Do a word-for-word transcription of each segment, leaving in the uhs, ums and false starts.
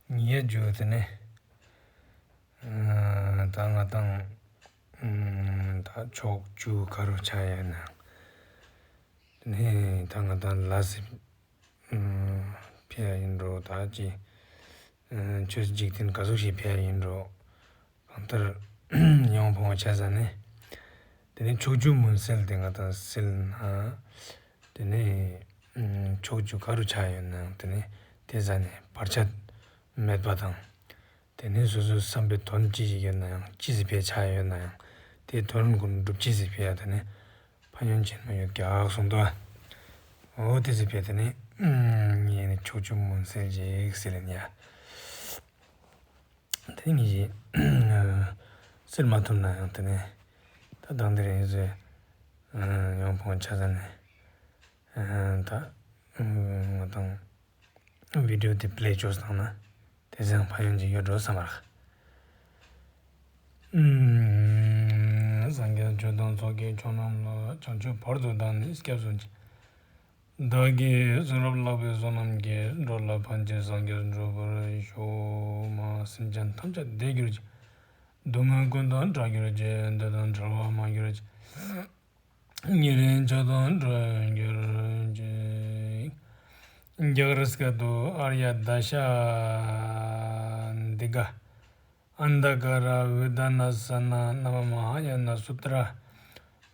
ཉེ་རྒྱུ་དེ་ནས་ད་ང་དང་ད་ཕྱོགས་བཅུ་ག་རུ་ཆགས་ཡོད་ན། དེ་ནས་ད་ང་དང་ལ་སི་ཕེ་ཡ་ཡིན་འགྲོ། ད་ཅི་ཆོས་འཇིག་རྟེན་ག་ཟུག་ཞིག་ཕེ་ཡ་ཡིན་འགྲོ། གང་ལྟར་ཡང་ཕོང་བ་ཆ་ས་ནས། དེ་ནས་ཕྱོགས་བཅུ་མུན་སེལ་དེ་ང་དང་སེལ་ན། དེ་ནས་ཕྱོགས་བཅུ་ག་རུ་ཆགས་ཡོད་ན་དེ་ནས་དེ་ས་ནས་བར་ཆད་མེད་པ་དང་། དེ་ནས་སོ་སོའི་བསམ་པའི་དོན་ཅི་ཞིག་ཡོད་ན་ཡང་ཅི་ཞིག་ཕེ་ཆགས་ཡོད་ན་ཡང་དེའི་དོན་ཀུན་འགྲུབ་ཅི་ཞིག་ཕེ་ཡ་དེ་ནས་ཕན་ཡོན་ཆེན་མོ་ཡོད་རྒྱག་གསུངས་འདུག་འོ་དེ་ཞིག་ཕེ་དེ་ནས་ངས་ནི་ཕྱོགས་བཅུ་མུན་སེལ་ཞིག་ཟེར་ཡིན་ཡ། དེ་ངེས་ཤེས་སེལ་མ་ཐུབ་ན་ཡང་དེ་ནས་ད་དང་དེ་རིང་ཚོས་ཡང་ཕོང་ཆ་ས་ནས་ད་ང་དང་བི་ཌིའོ་དེ་པི་ལེ་བཅོས་བཏང་ན་དེ་ཚང་ཕན་ཡོན་ཅིག་ཡོད་འགྲོ་བསམ་པར། སངས་རྒྱས་ཆོས་དང་ཚོགས་ཀྱི་མཆོག་རྣམས་ལ། བྱང་ཆུབ་བར་དུ་བདག་ནི་སྐྱབས་སུ་མཆི། བདག་གིས་གསུང་རབ་བཀླགས་པའི་བསོད་ནམས་ཀྱིས། འགྲོ་ལ་ཕན་ཕྱིར་སངས་རྒྱས་འགྲུབ་པར་ཤོག། མ་སེམས་ཅན་ཐམས་ཅད་བདེ་གྱུར་ཅིག། སྡུག་བསྔལ་ཀུན་དང་བྲལ་གྱུར་ཅིག། འདོད་དང་བྲལ་བར་མ་གྱུར་ཅིག། ཉེ་རིང་ཆགས་སྡང་བྲལ་གྱུར་ཅིག། རྒྱ་གར་སྐད་དུ། ཨཱརྱ་དཱ་ཤ་ནི་ཏཱི་ཀ། ཨནྡྷ་ཀ་ར་བི་དཱ་ན་ས་ན་ནམ་མ་ཧཱ་ཡ་ན་སུ་ཏྲ།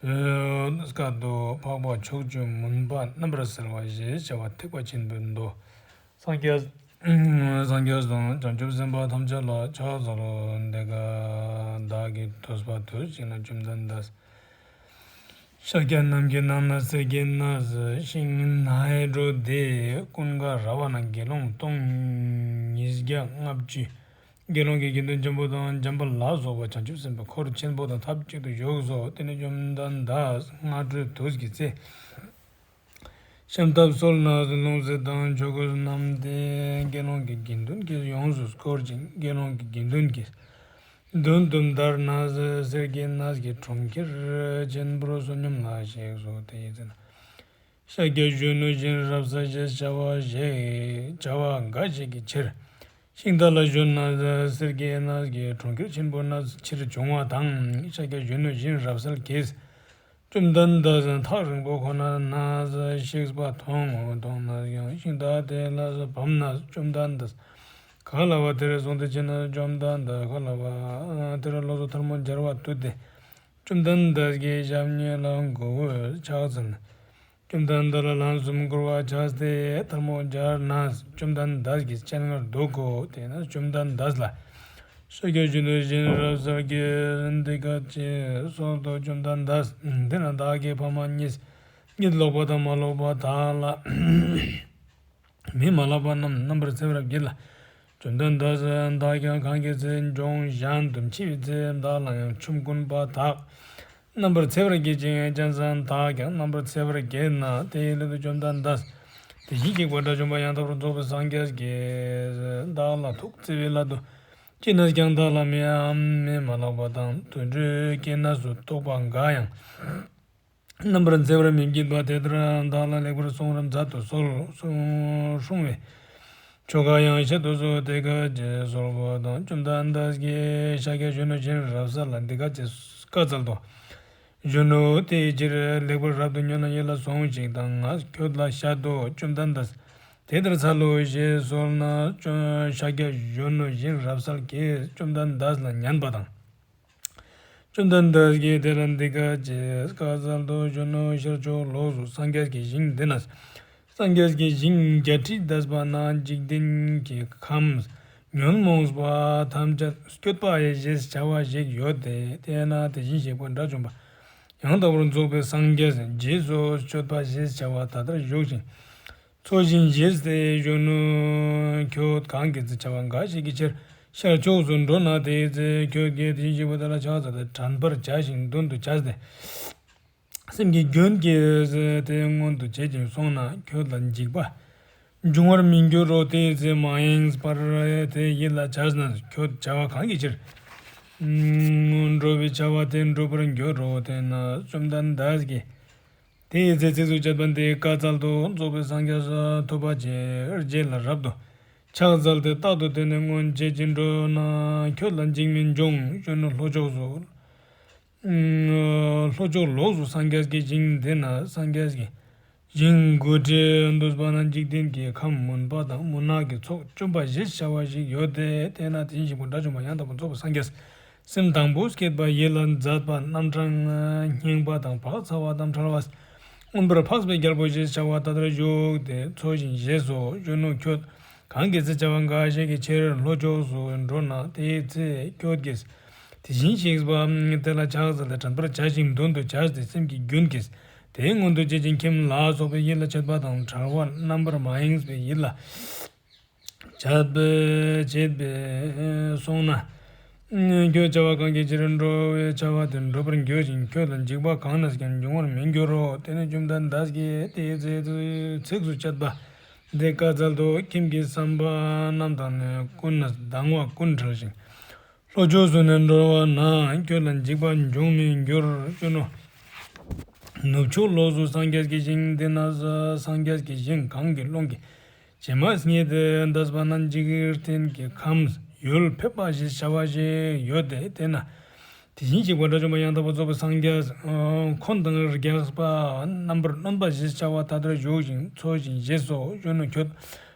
བོད་སྐད་དུ། འཕགས་པ་ཕྱོགས་བཅུའི་མུན་པ་རྣམ་པར་སེལ་བ་ཞེས་བྱ་བ་ཐེག་པ་ཆེན་པོའི་མདོ། སངས་རྒྱས་སངས་རྒྱས་དང་བྱང་ཆུབ་སེམས་དཔའ་ཐམས་ཅད་ལ་ཕྱག་འཚལ་ལོ། འདི་སྐད་བདག་གིས་ཐོས་པ་དུས་གཅིག་ན་བཅོམ་ལྡན་འདས་ཤཱཀྱ་རྣམས་ཀྱི་ནང་ན་གསེར་གྱི་གནས་ཤིང་ནཱའི་འབྲུ་དེ་ཀུན་དགའ་ར་བ་ན་དགེ་སློང་སྟོང་ཉིས་བརྒྱ་ལྔ་བཅུ། དགེ་སློང་གི་དགེ་འདུན་ཆེན་པོ་དང་བྱམས་པ་ལ་སོགས་པ་བྱང་ཆུབ་སེམས་དཔའི་འཁོར་ཆེན་པོ་དང་ཐབས་ཅིག་ཏུ་བཞུགས་སོ། དེ་ནས་བཅོམ་ལྡན་འདས་སྔ་དྲོའི་དུས་ཀྱི་ཚེ། ཤམ་ཐབས་སོལ་ནས་ལྷུང་བཟེད་དང་ཆོས་གོས་བསྣམས་ཏེ་དགེ་སློང་གི་དགེ་འདུན་གྱིས་ཡོངས་སུ་བསྐོར་ཅིང་དགེ་སློང་གི་དགེ་འདུན་གྱི་མདུན་དུ་བདར་ནས་གསེར་གྱི་གནས་ཀྱི་གྲོང་ཁྱེར་ཆེན་པོར་བསོད་སྙོམས་ལ་གཤེགས་སོ། དེའི་ཚེ་ན། ཤཱཀྱ་གཞོན་ནུ་བཞིན་རབ་གསལ་ཞེས་བྱ་བ་ཞིག་བྱ་བ་འགའ་ཞིག་གི་ཕྱིར། ཤིང་རྟ་ལ་ཞོན་ནས་གསེར་གྱི་གནས་ཀྱི་གྲོང་ཁྱེར་ཆེན་པོ་ན་ཕྱིར་བྱུང་བ་དང་། ཤཱཀྱ་གཞོན་ནུ་བཞིན་རབ་གསལ་གྱིས་བཅོམ་ལྡན་འདས་ཐག་རིང་པོ་ཁོ་ན་ན་གཤེགས་པ་མཐོང་ངོ་། མཐོང་ནས་ཀྱང་ཤིང་རྟ་དེ་ལ་བབས་ནས་བཅོམ་ལྡན་འདས་ག་ལ་བ་དེར་སོང་སྟེ་ཕྱིན་ནས་བཅོམ་ལྡན་འདས་ག་ལ་བ་དེར་ལོགས་སུ་ཐལ་མོ་སྦྱར་བ་བཏུད་དེ། བཅོམ་ལྡན་འདས་ཀྱི་ཞབས་གཉིས་ལ་མགོ་བོས་ཕྱག་འཚལ་ནས། བཅོམ་ལྡན་འདས་ལ་ལན་གསུམ་བསྐོར་བ་བྱས་ཏེ་ཐལ་མོ་སྦྱར་ནས་བཅོམ་ལྡན་འདས་ཀྱི་སྤྱན་སྔར་འདུག་གོ། དེས་ན་བཅོམ་ལྡན་འདས་ལ་ཤཱཀྱ་གཞོན་ནུ་བཞིན་རབ་གསལ་གྱིས་འདི་སྐད་ཅེས་གསོལ་ཏོ། བཅོམ་ལྡན་འདས། འདི་ན་བདག་གིས་ཕ་མ་གཉིས་གཉིད་ལོག་པ་དང་མ་ལོག་པ་དག་ལ། མི་མ་ལགས་པ་རྣམས་རྣམ་པར་འཚེ་བར་བགྱིད་ལ། བཅོམ་ལྡན་འདས། བདག་ཀྱང་གང་གི་ཚེ་ལྗོངས་གཞན་དུ་མཆི་བའི་ཚེ་བདག་ལ་ཡང་ཆོམ་རྐུན་པ་དག་རྣམ་པར་འཚེ་བར་བགྱིད་ཅིང་སྤྱན་བཟང་དག་ཀྱང་རྣམ་པར་འཚེ་བར་བགྱིད་ན། དེའི་སླད་དུ་བཅོམ་ལྡན་འདས། དེ་བཞིན་གཤེགས་པ་དགྲ་བཅོམ་པ་ཡང་དག་པར་རྫོགས་པའི་སངས་རྒྱས་ཀྱིས་བདག་ལ་ཐུགས་བརྩེ་བའི་སླད་དུ། ཅི་ནས་ཀྱང་བདག་ལ་མིའམ་མི་མ་ལགས་པ་དང་དུད་འགྲོའི་སྐྱེ་གནས་སུ་གཏོགས་པ་འགའ་ཡང་། རྣམ་པར་འཚེ་བར་མི་བགྱིད་པ་དེ་ལྟར་བདག་ལ་ལེགས་པར་གསུང་རབ་མཛད་དུ་གསོལ། གསུང་སྲུང་བའི་ཆོ་ག་ཡང་བཤད་དུ་གསོལ། དེ་སྐད་ཅེས་གསོལ་བ་དང་། བཅོམ་ལྡན་འདས་ཀྱིས་ཤཱཀྱ་གཞོན་ནུ་བཞིན་རབ་གསལ་ལ་འདི་སྐད་ཅེས་བཀའ་སྩལ་ཏོ། གཞོན་ནུ་དེའི་ཕྱིར་ལེགས་པར་རབ་ཏུ་ཉོན་ལ་ཡིད་ལ་ཟུངས་ཤིག་དང་། ང་ཁྱོད་ལ་བཤད་དོ། བཅོམ་ལྡན་འདས་དེ་ལྟར་འཚལ་ལོ་ཞེས་གསོལ་ན། ཤཱཀྱ་གཞོན་ནུ་བཞིན་རབ་གསལ་གྱིས་བཅོམ་ལྡན་འདས་ལ་ཉན་པ་དང་། བཅོམ་ལྡན་འདས་ཀྱིས་དེ་ལ་འདི་སྐད་ཅེས་བཀའ་སྩལ་ཏོ། གཞོན་ནུ་ཤར་ཕྱོགས་ལོགས་སུ་སངས་རྒྱས་ཀྱི་ཞིང་འདི་ན། སངས་རྒྱས་ཀྱི་ཞིང་བརྒྱད་ཁྲི་འདས་པ་ན་འཇིག་རྟེན་གྱི་ཁམས་ཉོན་མོངས་པ་ཐམས་ཅད་སྐྱོབ་པ་ཞེས་བྱ་བ་ཞིག་ཡོད་དེ། དེ་ན་དེ་བཞིན་གཤེགས་པ་དགྲ་བཅོམ་པ་ཡང་དག་པར་རྫོགས་པའི་སངས་རྒྱས་རྗེས་སུ་སྤྱོད་པ་ཞེས་བྱ་བ་ད་ལྟར་བཞུགས་ཤིང་། འཚོ་ཞིང་གཞེས་ཏེ། གཞོན་ནུ་ཁྱོད་གང་གི་ཚེ་བྱ་བ་འགའ་ཞིག་གི་ཕྱིར་ཤར་ཕྱོགས་སུ་འགྲོ་ན། དེའི་ཚེ་ཁྱོད་ཀྱིས་དེ་བཞིན་གཤེགས་པ་དེ་ལ་ཕྱག་འཚལ་ཏེ་དྲན་པར་བྱ་ཞིང་མདུན་དུ་བྱས་ཏེ། སེམས་ཀྱི་རྒྱུན་གྱིས་དེ་མངོན་དུ་བྱེད་ཅིང་སོང་ན་ཁྱོད་ལ་འཇིགས་པ་འབྱུང་བར་མི་འགྱུར་རོ། དེའི་ཚེ་མ་ཡེངས་པར་དེ་ཡིད་ལ་བྱས་ན་ཁྱོད་བྱ་བ་གང་གི་ཕྱིར་འགྲོ་བའི་བྱ་བ་དེ་འགྲུབ་པར་འགྱུར་རོ། དེས་ན་བཅོམ་ལྡན་འདས་ཀྱིས། དེའི་ཚེ་ཚིགས་སུ་བཅད་པ་འདི་བཀའ་སྩལ་ཏོ། རྫོགས་པའི་སངས་རྒྱས་ཐུབ་པ་ཆེ་རྗེ་ལ་རབ་ཏུ་ ཕྱག་འཚལ་ཏེ་རྟག་ཏུ་དེ་ནས་སྔོན་བྱེད་ཅིང་འགྲོ་ན། ཁྱོད་ལ་འཇིགས་མི་འབྱུང་གཞོན་ནུ་ལྷོ་ཕྱོགས་སུ། ལྷོ་ཕྱོགས་ལོགས་སུ་སངས་རྒྱས་ཀྱི་ཞིང་འདི་ན་སངས་རྒྱས་ཀྱི་ཞིང་དགུ་ཁྲི་འདུས་པ་ན་འཇིག་རྟེན་གྱི་ཁམས་མུན་པ་དང་མུན་ནག་གི་ཚོགས་བཅོམ་པ་ཞེས་བྱ་བ་ཞིག་ཡོད་དེ། དེ་ན་དེ་བཞིན་གཤེགས་པ་དགྲ་བཅོམ་པ་ཡང་དག་པར་རྫོགས་པའི་སངས་རྒྱས། སེམས་དང་པོ་བསྐྱེད་པ་ཡིད་ལ་མཛད་པ་རྣམ་གྲངས་སྙན་པ་དང་བག་ཚ་བ་དང་བྲལ་བ། མངོན་པར་འཕགས་པའི་རྒྱལ་པོ་ཞེས་བྱ་བ་དེ་ལྟར་བཞུགས་ཏེ་འཚོ་ཞིང་གཞེས་སོ། གཞོན་ནུ་ཁྱོད་གང་གི་ཚེ་བྱ་བ་འགའ་ཞིག་གི་ཕྱིར་ལྷོ་ཕྱོགས་སུ་འགྲོ་ན་དེའི་ཚེ་ཁྱོད་ཀྱིས་དེ་བཞིན་གཤེགས་པ་དེ་ལ་ཕྱག་འཚལ་ཏེ་དྲན་པར་བྱ་ཞིང་མདུན་དུ་བྱས་ཏེ་སེམས་ཀྱི་རྒྱུན་གྱིས་དེའི་མངོན་དུ་བྱེད་ཅིང་ཁྱིམ་ལ་སོགས་པའི་ཡིད་ལ་བྱེད་པ་དང་བྲལ་བ་རྣམ་པར་མ་ཡེངས་པའི་ཡིད་ལ་བྱ་བྱེད་པས་སོང་ན། ཁྱོད་བྱ་བ་གང་གི་ཕྱིར་འགྲོ་བའི་བྱ་བ་དེ་འགྲུབ་པར་འགྱུར་ཞིང་ཁྱོད་ལ་འཇིགས་པ་གང་ནས་ཀྱང་འབྱུང་བར་མི་འགྱུར་རོ། དེ་ནས་བཅོམ་ལྡན་འདས་ཀྱིས་དེའི་ཚེ་ཚིགས་སུ་བཅད་པ་འདི་བཀའ་སྩལ་ཏོ། ཁྱིམ་གྱི་བསམ་པ་རྣམས་དང་ནི་ཀུན་ནས་སྡང་བ་ཀུན་བྲལ་ཞིང་། ལྷོ་ཕྱོགས་སུ་ནི་འགྲོ་བ་ན་ཁྱོད་ལ་འཇིགས་པ་འབྱུང་མི་འགྱུར། གཞོན་ནུ། ནུབ་ཕྱོགས་ལོགས་སུ་སངས་རྒྱས་ཀྱི་ཞིང་འདི་ན་སངས་རྒྱས་ཀྱི་ཞིང་གང་གི་ཀློང་གི་བྱེ་མ་སྙེད་དུ་འདས་པ་ན་འཇིག་རྟེན་གྱི་ཁམས་ཡུལ་ཕལ་པ་ཞེས་བྱ་བ་ཞིག་ཡོད་དེ། དེ་ན་དེ་བཞིན་གཤེགས་པ་དགྲ་བཅོམ་པ་ཡང་དག་པར་རྫོགས་པའི་སངས་རྒྱས་འཁོན་དང་རྒྱགས་པ་རྣམ་པར་གནོན་པ་ཞེས་བྱ་བ་དེ་ལྟར་བཞུགས་ཤིང་འཚོ་ཞིང་གཞེས་སོ། གཞོན་ནུ་ཁྱོད་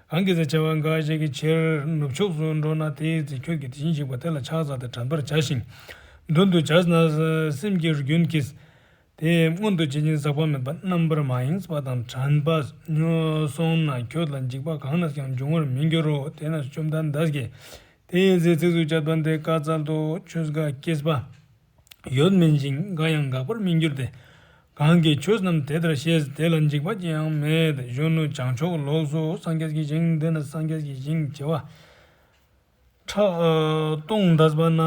གང་གི་ཚེ་བྱ་བ་འགའ་ཞིག་གི་ཕྱིར་ནུབ་ཕྱོགས་སུ་འགྲོ་ན་དེའི་ཚེ་ཁྱོད་ཀྱིས་དེ་བཞིན་གཤེགས་པ་དེ་ལ་ཕྱག་འཚལ་ཏེ་དྲན་པར་བྱ་ཞིང་མདུན་དུ་བྱས་ན་སེམས་ཀྱི་རྒྱུན་གྱིས་དེའི་མངོན་དུ་བྱེད་ཅིང་ཟག་པ་མེད་པ་རྣམ་པར་མ་ཡེངས་པ་དང་དྲན་པ་སོང་ན་ཁྱོད་ལ་འཇིགས་པ་གང་ནས་ཀྱང་འབྱུང་བར་མི་འགྱུར་རོ། དེ་ན་བཅོམ་ལྡན་འདས་ཀྱིས་དེའི་ཚེ་ཚིགས་སུ་བཅད་པ་འདི་བཀའ་སྩལ་ཏོ། ཆོས་འགའ་སྐྱེས་པ་ཡོད་མིན་ཞིང་འགའ་ཡང་འགག་པར་མི་འགྱུར་ཏེ། གང་གིས་ཆོས་རྣམས་དེ་ལྟར་ཤེས། དེ་ལ་འཇིགས་པ་ཅི་ཡང་མེད། གཞོན་ནུ་བྱང་ཕྱོགས་ལོགས་སུ་སངས་རྒྱས་ཀྱི་ཞིང་འདི་ན་སངས་རྒྱས་ཀྱི་ཞིང་བྱེ་བ་ཕྲག་སྟོང་འདས་པ་ན་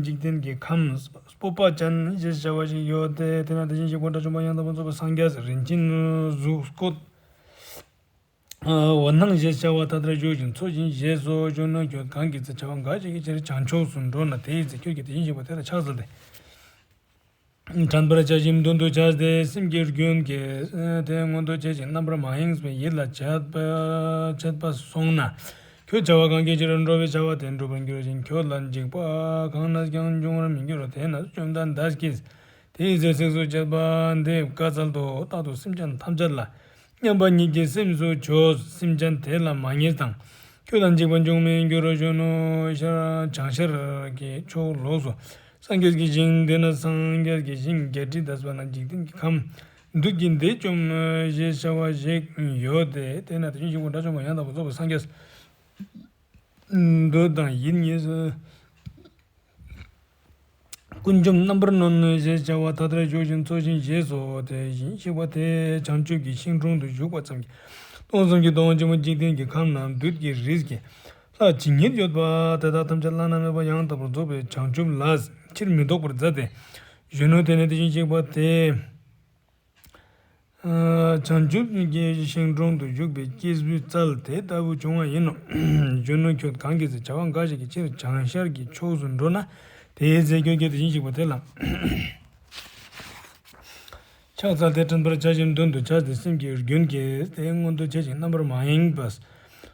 འཇིག་རྟེན་གྱི་ཁམས་སྤོབས་པ་ཅན་ཞེས་བྱ་བ་ཞིག་ཡོད་དེ། དེ་ན་དེ་བཞིན་གཤེགས་པ་དགྲ་བཅོམ་པ་ཡང་དག་པར་རྫོགས་པའི་སངས་རྒྱས་རིན་ཆེན་གཟུགས་བཀོད་འོད་སྣང་ཞེས་བྱ་བ་དེ་ལྟར་བཞུགས་ཤིང་འཚོ་ཞིང་གཞེས་སོ། གཞོན་ནུ་ཁྱོད་གང་གི་ཚེ་བྱ་བ་འགའ་ཞིག་གི་ཕྱིར་བྱང་ཕྱོགས་སུ་འགྲོ་ན་དེའི་ཚེ་ཁྱོད་ཀྱིས་དེ་བཞིན་གཤེགས་པ་དེ་ལ་ཕྱག་འཚལ་ཏེ། དྲན་པར་བྱ་ཞིང་མདུན་དུ་བྱས་ཏེ་སེམས་ཀྱི་རྒྱུན་གྱིས་དེ་མངོན་དུ་བྱེད་ཅིང་རྣམ་པར་མ་ཡེངས་པའི་ཡིད་ལ་བྱེད་པ་བྱེད་པ་སོང་ན། ཁྱོད་བྱ་བ་གང་གི་ཕྱིར་འགྲོ་བའི་བྱ་བ་དེ་འགྲུབ་པར་འགྱུར་ཞིང་ཁྱོད་ལ་འཇིགས་པ་གང་ནས་ཀྱང་འབྱུང་བར་མི་འགྱུར་རོ། དེ་ན་བཅོམ་ལྡན་འདས་ཀྱིས་དེའི་ཚེ་ཚིགས་སུ་བཅད་པ་འདི་བཀའ་སྩལ་ཏོ། རྟག་ཏུ་སེམས་ཅན་ཐམས་ཅད་ལ་མཉམ་པ་ཉིད་ཀྱི་སེམས་སུ་བྱོས། སེམས་ཅན་དེ་ལ་མ་ཉེས་དང་། ཁྱོད་ལ་འཇིགས་པ་འབྱུང་མི་འགྱུར་རོ། གཞོན་ནུ་ཤར་བྱང་ཤར་གྱི་ཕྱོགས་ལོགས་སུ་སངས་རྒྱས་ཀྱི་ཞིང་འདི་ན་སངས་རྒྱས་ཀྱི་ཞིང་བརྒྱད་ཁྲི་འདས་པ་ན་འཇིག་རྟེན་གྱི་ཁམས་བདུད་ཀྱི་སྡེ་བཅོམ་ཞེས་བྱ་བ་ཞིག་ཡོད་དེ། དེ་ན་དེ་བཞིན་གཤེགས་པ་དགྲ་བཅོམ་པ་ཡང་དག་པར་རྫོགས་པའི་སངས་རྒྱས་འདོད་དང་ཡིད་གཉིས་སུ། ཀུན་འཇོམས་རྣམ་པར་གནོན་ཞེས་བྱ་བ་དེ་ལྟར་བཞུགས་ཤིང་འཚོ་ཞིང་གཞེས་སོ། དེ་བཞིན་གཤེགས་པ་དེས་བྱང་ཆུབ་ཀྱི་ཤིང་དྲུང་དུ་བཞུགས་པ་ཙམ་གྱིས་སྟོང་གསུམ་གྱི་སྡོང་པོ་ཆེན་པོ་འཇིག་རྟེན་གྱི་ཁམས་རྣམས་བདུད་ཀྱི་རིས་ཀྱི་ལྷ་ཇི་སྙེད་ཡོད་པ་དེ་དག་ཐམས་ཅད་བླ་ན་མེད་པ་ཡང་དག་པར་རྫོགས་པའི་བྱང་ཆུབ་ལ་ཕྱིར་མི་ལྡོག་པར་མཛད་དེ། གཞོན་ནུ་དེ་ནས་དེ་བཞིན་གཤེགས་པ་དེས། བྱང་ཆུབ་ཀྱི་ཤིང་དྲུང་དུ་བཞུགས་པའི་སྐྱེས་བུའི་རྩལ་དེ་ལྟ་བུ་བྱུང་བ་ཡིན་ནོ། གཞོན་ནུ་ཁྱོད་གང་གི་ཚེ་བྱ་བ་འགའ་ཞིག་གི་ཕྱིར་བྱང་ཤར་གྱི་ཕྱོགས་སུ་འགྲོ་ན་དེའི་ཚེ་ཁྱོད་ཀྱིས་དེ་བཞིན་གཤེགས་པ་དེ་ལ་ཕྱག་འཚལ་ཏེ་དྲན་པར་བྱ་ཞིང་མདུན་དུ་བྱས་ཏེ་སེམས་ཀྱི་རྒྱུན་གྱིས་དེ་མངོན་དུ་བྱེད་ཅིང་རྣམ་པར་མ་ཡེངས་པ་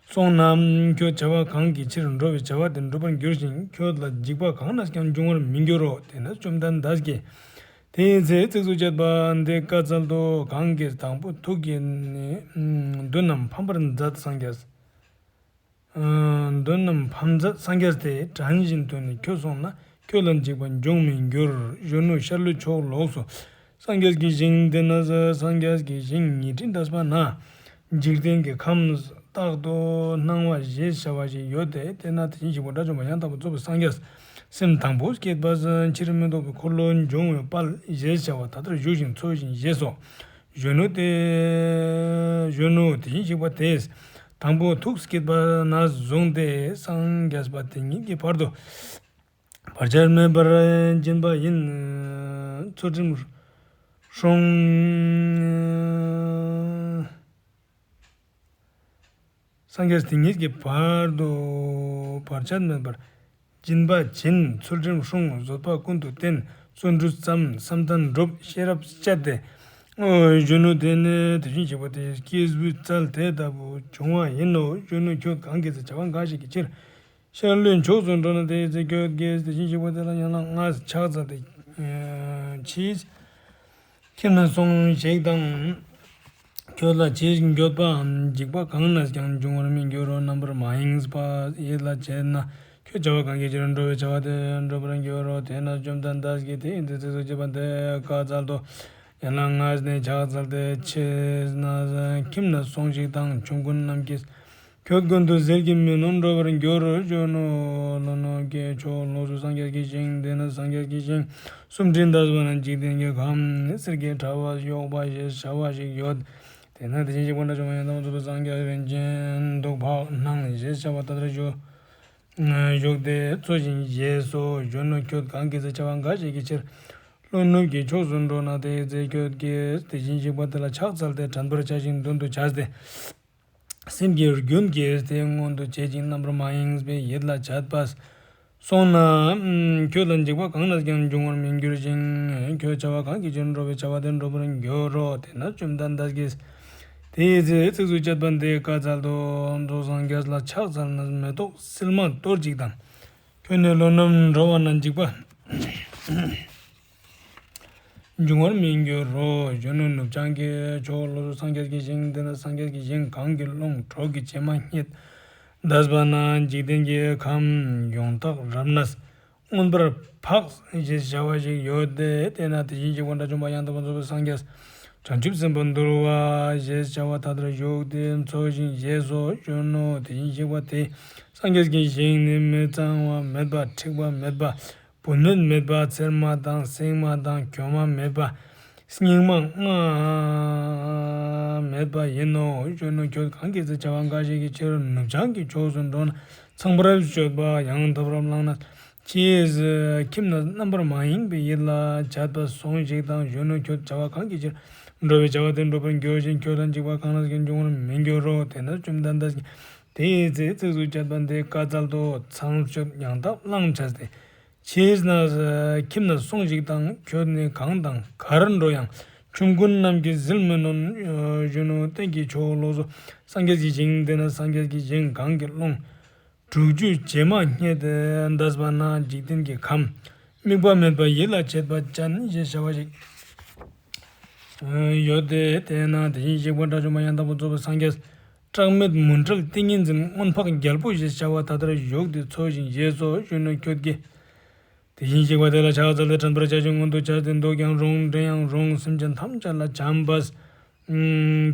སོང་ན། ཁྱོད་བྱ་བ་གང་གི་ཕྱིར་འགྲོ་བའི་བྱ་བ་དེ་འགྲུབ་པར་འགྱུར་ཞིང་ཁྱོད་ལ་འཇིགས་པ་གང་ནས་ཀྱང་འབྱུང་བར་མི་འགྱུར་རོ། དེ་ནས་བཅོམ་ལྡན་འདས་ཀྱིས། དེའི་ཚེ་ཚིགས་སུ་བཅད་པ་འདི་བཀའ་སྩལ་ཏོ། གང་གིས་དང་པོ་ཐུགས་ཀྱིས་ནི་མདུན་རྣམས་ཕམ་པར་མཛད་སངས་རྒྱས། མདུན་རྣམས་ཕམ་མཛད་སངས་རྒྱས་དེ། དྲན་བཞིན་དུ་ནི་ཁྱོད་སོང་ན་ཁྱོད་ལ་འཇིགས་པ་འབྱུང་མི་འགྱུར། གཞོན་ནུ་ཤར་ལྷོའི་ཕྱོགས་ལོགས་སུ་སངས་རྒྱས་ཀྱི་ཞིང་འདི་ན་སངས་རྒྱས་ཀྱི་ཞིང་ཉི་ཁྲི་འདས་པ་ན། འཇིག་རྟེན་གྱི་ཁམས་རྟག་ཏུ་སྣང་བ་ཞེས་བྱ་བ་ཞིག་ཡོད་དེ། དེ་ན་དེ་བཞིན་གཤེགས་པ་དགྲ་བཅོམ་པ་ཡང་དག་པར་རྫོགས་པའི་སངས་རྒྱས་སེམས་དང་པོ་བསྐྱེད་པ་ཕྱིར་མི་ལྡོག་པའི་འཁོར་ལོ་འབྱུང་བའི་དཔལ་ཞེས་བྱ་བ་ད་ལྟར་བཞུགས་ཤིང་འཚོ་ཞིང་གཞེས་སོ། གཞོན་ནུ་དེ་གཞོན་ནུ་དེ་བཞིན་གཤེགས་པ་དེས་དང་པོ་ཐུགས་བསྐྱེད་པ་ནས་བཟུང་སྟེ་སངས་རྒྱས་པ་དེ་ཉིད་ཀྱི་བར་དུ་བར་ཆད་མེད་པར་སྦྱིན་པ་ཡིན། ཚུལ་ཁྲིམས་སྲུང་། སངས་རྒྱས་དེ་ཉིད་ཀྱི་བར་དུ་བར་ཆད་མེད་པར་སྦྱིན་པ་བྱིན། ཚུལ་ཁྲིམས་སྲུང་། བཟོད་པ་ཀུན་ཏུ་བསྟེན། བརྩོན་འགྲུས་བརྩམ། བསམ་གཏན་བསྒྲུབ། ཤེས་རབ་སྤྱད་དེ་ གཞོན་ནུ་དེ་ནི་དེ་བཞིན་གཤེགས་པ་དེ་སྐྱེས་བུའི་རྩལ་དེ་ལྟ་བུ་བྱུང་བ་ཡིན་ནོ། གཞོན་ནུ་ཁྱོད་གང་གིས་བྱ་བ་འགའ་ཞིག་གི་ཕྱིར། ཤར་ལྷོའི་ཕྱོགས་སུ་འགྲོ་ན་དེའི་ཚེ་ཁྱོད་ཀྱིས་དེ་བཞིན་གཤེགས་པ་དེ་ལ་ཡན་ལག་ལྔ་ཕྱག་འཚལ་ཏེ། ཕྱིས། ཁྱིམ་ན་སོང་ཞིག་དང་། ཁྱོད་ལ་ཇི་ཞིག་འགྱོད་པའམ་འཇིགས་པ་གང་ན་ཀྱང་འབྱུང་བར་མི་འགྱུར་རོ། རྣམ་པར་མ་ཡེངས་པ་ཡིད་ལ་བྱེད་ན། ཁྱོད་བྱ་བ་གང་གི་ཕྱིར་འགྲོ་བའི་བྱ་བ་དེ་འགྲུབ་པར་འགྱུར་རོ། དེས་ན་བཅོམ་ལྡན་འདས་ཀྱིས་དེའི་ཚེ་ཚིགས་སུ་བཅད་པ་འདི་བཀའ་སྩལ་ཏོ། ཡན་ལག་ལྔས་ནི་ཕྱག་འཚལ་ཏེ། ཕྱིས་ན་ཁྱིམ་ན་སོང་ཞིག་དང་ཆོམ་རྐུན་རྣམས་ཀྱིས། ཁྱོད་ཀུན་ཏུ་ཟིལ་གྱིས་མི་གནོན་འགྲོ་བར་འགྱུར་རོ། གཞོན་ནུ་ལྷོ་ནུབ་ཀྱི་ཕྱོགས་ལོགས་སུ་སངས་རྒྱས་ཀྱི་ཞིང་། དེ་ན་སངས་རྒྱས་ཀྱི་ཞིང་གསུམ་བྲིས་འདས་པ་ན་འཇིག་རྟེན་གྱི་ཁམས་གསེར་གྱི་དྲ་བས་གཡོགས་པ་ཞེས་བྱ་བ་ཞིག་ཡོད། དེ་ན་དེ་བཞིན་གཤེགས་པ་དགྲ་བཅོམ་པ་ཡང་དག་པར་རྫོགས་པའི་སངས་རྒྱས་རིན་ཆེན་གདུགས་འཕགས་སྣང་ཞེས་བྱ་བ་དེ་ལྟར་བཞུགས། བཞུགས་ཏེ་འཚོ་ཞིང་བཞེས་སོ། གཞོན་ནུ་ཁྱོད་གང་གིས་བྱ་བ་འགའ་ཞིག་གི་ཕྱིར། ལྷོ་ནུབ་ཀྱི་ཕྱོགས་སུ་འགྲོ་ན་དེའི་ཚེ་ཁྱོད་ཀྱིས་དེ་བཞིན་གཤེགས་པ་དེ་ལ་ཕྱག་འཚལ་ཏེ་དྲན་པར་བྱ་ཞིང་མདུན་དུ་བྱས་ཏེ། སེམས་ཀྱི་རྒྱུན་གྱིས་དེ་མངོན་དུ་བྱེད་ཅིང་རྣམ་པར་མ་ཡེངས་པའི་ཡིད་ལ་བྱེད་པ། སོང་ན་ཁྱོད་ལ་འཇིགས་པ་གང་ལ་ཀྱང་འབྱུང་བར་མི་འགྱུར་ཞིང་། ཁྱོད་བྱ་བ་གང་གི་ཕྱིར་འགྲོ་བའི་བྱ་བ་དེ་འགྲུབ་པར་འགྱུར་རོ། དེ་ན་བཅོམ་ལྡན་འདས་ཀྱིས་དེའི་ཚེ་ཚིགས་སུ་བཅད་པ་འདི་བཀའ་སྩལ་ཏོ། རྫོགས་སངས་རྒྱས་ལ་ཕྱག་འཚལ་ན་མེ་ཏོག་སིལ་མ་གཏོར་ཅིག་དང་། ཁྱོད་ནི་ལྷོ་ནུབ་འགྲོ་བ་ན་འཇིགས་པ་འབྱུང་བར་མི་འགྱུར་རོ། གཞོན་ནུ་ནུབ་བྱང་གི་ཕྱོགས་ལོགས་སུ་སངས་རྒྱས་ཀྱི་ཞིང་། དེ་ན་སངས་རྒྱས་ཀྱི་ཞིང་གང་གི་རླུང་གྲོགས་ཀྱི་བྱེ་མ་སྙེད་འདས་པ་ན་འཇིག་རྟེན་གྱི་ཁམས་ཡོངས་དག་རབ་གནས་མངོན་པར་འཕགས་ཞེས་བྱ་བ་ཞིག་ཡོད་དེ། དེ་ན་དེ་བཞིན་གཤེགས་པ་དགྲ་བཅོམ་པ་ཡང་དག་པར་རྫོགས་པའི་སངས་རྒྱས་བྱང་ཆུབ་སེམས་དཔའ་འདུལ་བ་ཞེས་བྱ་བ་དེ་ལྟར་བཞུགས་ཏེ་འཚོ་ཞིང་བཞེས་སོ། གཞོན་ནུ་དེ་བཞིན་གཤེགས་པ་དེ་སངས་རྒྱས་ཀྱི་ཞིང་ནི་མི་གཙང་བ་མེད་པ། མཁྲིས་པ་མེད་པ། བུད་མེད་མེད་པ། ཚེར་མ་དང་སྲན་མ་དང་གྱོ་མ་མེད་པ། སྙིགས་མ་ལྔ་མེད་པ་ཡིན་ནོ། གཞོན་ནུ་ཁྱོད་གང་གིས་བྱ་བ་འགའ་ཞིག་གི་ཕྱིར་ནུབ་བྱང་གི་ཕྱོགས་སུ་འགྲོ་ན་ཚངས་པར་སྤྱོད་པ་ཡང་དག་པར་བླངས་ན། ཕྱིས་ཁྱིམ་ན་རྣམ་པར་མ་ཡེངས་པའི་ཡིད་ལ་བྱེད་པ་སོང་ཞིག་དང་། གཞོན་ནུ་ཁྱོད་བྱ་བ་གང་གི་ཕྱིར་འགྲོ་བའི་བྱ་བ་དེ་འགྲུབ་པར་འགྱུར་ཞིང་། ཁྱོད་ལ་འཇིགས་པ་གང་ལ་ཀྱང་འབྱུང་བར་མི་འགྱུར་རོ། དེ་ན་བཅོམ་ལྡན་འདས་ཀྱིས་དེའི་ཚེ་ཚིགས་སུ་བཅད་པ་འདི་བཀའ་སྩལ་ཏོ། ཚངས་སྤྱོད་ཡང་དག་བླངས་བྱས་ཏེ། ཕྱིས་ན་ཁྱིམ་ན་སོང་ཞིག་དང་། ཁྱོད་ནི་གང་དང་གར་འགྲོ་ཡང་ཆོམ་རྐུན་རྣམས་ཀྱིས་ཟིལ་མི་གནོན། གཞོན་ནུ་སྟེང་གི་ཕྱོགས་ལོགས་སུ་སངས་རྒྱས་ཀྱི་ཞིང་། དེ་ན་སངས་རྒྱས་ཀྱི་ཞིང་གང་གི་རླུང་དྲུག་ཅུའི་བྱེ་མ་སྙེད་འདས་པ་ན་འཇིག་རྟེན་གྱི་ཁམས་དམིགས་པ་མེད་པ་ཡིད་ལ་བྱེད་པ་ཅན་ཞེས་བྱ་བ་ཞིག་ཡོད་དེ། དེས་ན་དེ་བཞིན་གཤེགས་པ་དགྲ་བཅོམ་པ་ཡང་དག་པར་རྫོགས་པའི་སངས་རྒྱས་སྐྲག་མེད་མུན་བྲལ་ཏིང་ངེ་འཛིན་མངོན་འཕགས་རྒྱལ་པོ་ཞེས་བྱ་བ་ད་ལྟར་བཞུགས་ཏེ་འཚོ་ཞིང་བཞེས་སོ། གཞོན་ནུ་ཁྱོད་ཀྱིས་དེ་བཞིན་གཤེགས་པ་དེ་ལ་ཕྱག་འཚལ་ཏེ་དྲན་པར་བྱ་ཞིང་མངོན་དུ་བྱས་ཏེ། འདོད་ཀྱང་རུང་འདྲེན་ཡང་རུང་སེམས་ཅན་ཐམས་ཅད་ལ་བྱམས་པས་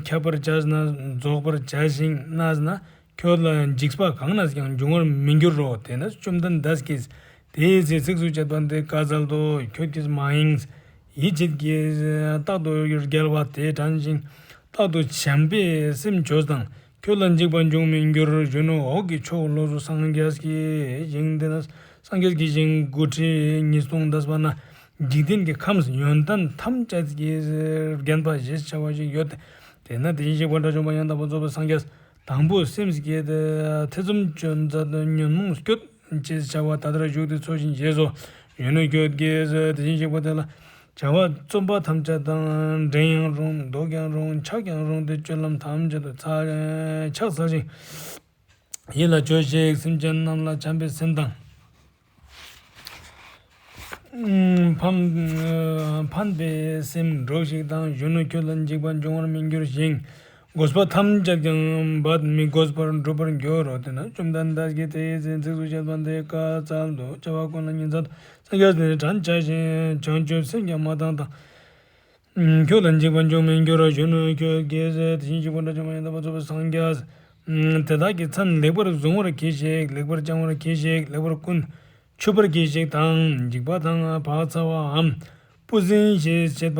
ཁྱབ་པར་བྱས་ན་རྫོགས་པར་བྱ་ཞིང་གནས་ན། ཁྱོད་ལ་འཇིགས་པ་གང་ན་ཀྱང་འབྱུང་བར་མི་འགྱུར་རོ། དེ་ན་བཅོམ་ལྡན་འདས་ཀྱིས་དེའི་ཚེ་ཚིགས་སུ་བཅད་པ་འདི་བཀའ་སྩལ་ཏོ། ཁྱོད་ཀྱིས་མ་ཡེངས། ཡིད་ཆེས་ཀྱིས་རྟག་ཏུ་རྒྱལ་བ་དེ་དྲན་ཞིང་། རྟག་ཏུ་བྱམས་པའི་སེམས་བྱོས་དང་། ཁྱོད་ལ་འཇིགས་པ་འབྱུང་མི་འགྱུར། གཞོན་ནུ་འོག་གི་ཕྱོགས་ལོགས་སུ་སངས་རྒྱས་ཀྱི་ཞིང་། དེ་ན་སངས་རྒྱས་ཀྱི་ཞིང་དགུ་ཁྲི་ཉིས་སྟོང་འདས་པ་ན་འཇིག་རྟེན་གྱི་ཁམས་ཡོན་ཏན་ཐམས་ཅད་ཀྱིས་བརྒྱན་པ་ཞེས་བྱ་བ་ཞིག་ཡོད། དེ་ན་དེ་བཞིན་གཤེགས་པ་དགྲ་བཅོམ་པ་ཡང་དག་པར་རྫོགས་པའི་སངས་རྒྱས་དང་པོ་སེམས་བསྐྱེད་དེ། ཐེ་ཚོམ་ཅན་མཛད་ཉོན་མོངས་སྐྱོད་ཅེས་བྱ་བ་ད་ལྟར་བཞུགས་ཏེ་འཚོ་ཞིང་བཞེས་སོ། གཞོན་ནུ་ཁྱོད་ཀྱིས་དེ་བཞིན་གཤེགས་པ་དེ་ལ་བྱ་བ་རྩོམ་པ་ཐམས་ཅད་དང་། འདྲེན་ཡང་རུང་འདོད་ཀྱང་རུང་ཆགས་ཀྱང་རུང་སྟེ། སྤྱོད་ལམ་ཐམས་ཅད་དུ་ཕྱག་འཚལ་ཞིང་། ཡིད་ལ་བྱོས་ཤིག་སེམས་ཅན་རྣམས་ལ་བྱམས་པའི་སེམས་དང་། ཕན་ཕན་པའི་སེམས་སྒྲོགས་ཤིག་དང་། གཞོན་ནུ་ཁྱོད་ལ་འཇིགས་པ་འབྱུང་བར་མི་འགྱུར་ཞིང་། དགོས་པ་ཐམས་ཅད་ཀྱང་འབད་མི་དགོས་པར་འགྲུབ་པར་འགྱུར་རོ། དེ་ན་བཅོམ་ལྡན་འདས་ཀྱིས་དེའི་ཚེ་ཚིགས་སུ་བཅད་པ་འདི་བཀའ་སྩལ་ཏོ། བྱ་བ་ཀུན་ལ་ཉིན་མཚན་དུ་སངས་རྒྱས་ནི་དྲན་བྱ་ཞིང་། བྱང་ཆུབ་སེམས་ཀྱང་མ་བཏང་དང་། ཁྱོད་ལ་འཇིགས་པ་འབྱུང་མི་འགྱུར་རོ། གཞོན་ནུ་ཁྱོད་ཀྱིས་དེ་བཞིན་གཤེགས་པ་དགྲ་བཅོམ་པ་ཡང་དག་པར་རྫོགས་པའི་སངས་རྒྱས་དེ་དག་གི་མཚན་ལེགས་པར་གཟུང་བར་གྱིས་ཤིག་ལེགས་པར་བཅང་བར་གྱིས་ཤིག་ལེགས་པར་ཀུན་ཆུབ་པར་གྱིས་ཤིག་དང་། འཇིགས་པ་དང་བག་ཚ་བའམ་སྤུ་ཟིང་ཞེས་བྱེད་པ་